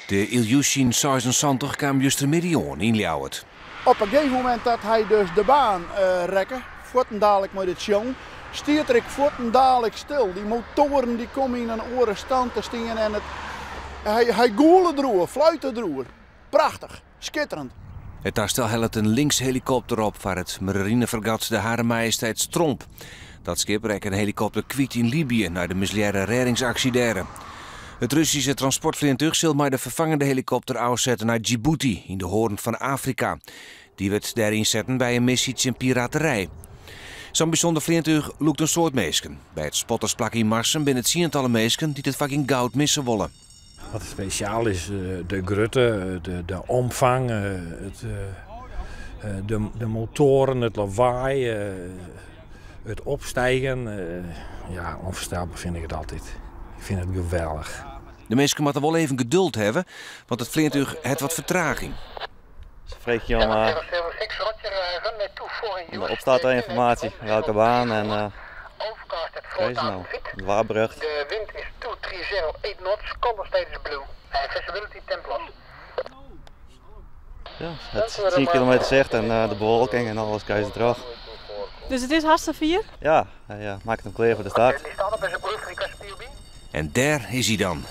De Ilyushin 76 kaam justermiddei oan yn Ljouwert. Op in gegeven momint dat hy dus de baan rekke, fuortendalik mei dit tsjong, stiet er ek fuortendalik stil. Dy motoaren dy komme yn in oare stand te stean en it, hy, hy gûle deroer, fluite deroer. Prachtich, skitterend. It tastel hellet in Lynx-helikopter op foar it marinefregat de Hare Majesteit Tromp. Dat skip rekke in helikopter kwyt yn Libië nei de mislearre rêdingsaksje dêre. It Russyske transportfleantúch sil mei de ferfangende helikopter ôfsette nei Djibouti yn de Hoarn fan Afrika. Dy wurdt dêr ynsetten by in missy tsjin piraterij. Sa'n bysûnder fleantúch lûkt in soad minsken. By it spottersplak yn Marsum binne tsientallen minsken dy't it foar gjin goud misse wolle. Wat spesjaal is, de grutte, de omfang, it, de motoaren, it lawaai, it opstijgen. Ja, ûnfoarstelber fyn ik it altyd. Ik fyn it geweldich. De minsken moatte wol even geduld hawwe, want it fleantúch hat wat fertraging. Se freegje om de opstartynformaasje, welke baan en uh, krije se no. It waarberjocht. De wind is 230 knots, color state is blue. En visibility 10 plus. Ja, it 10 kilometer sicht en de bewolking en alles krije se troch. Dus it is hast fier? Ja, hy makket him klear foar de start. En dêr is hy dan.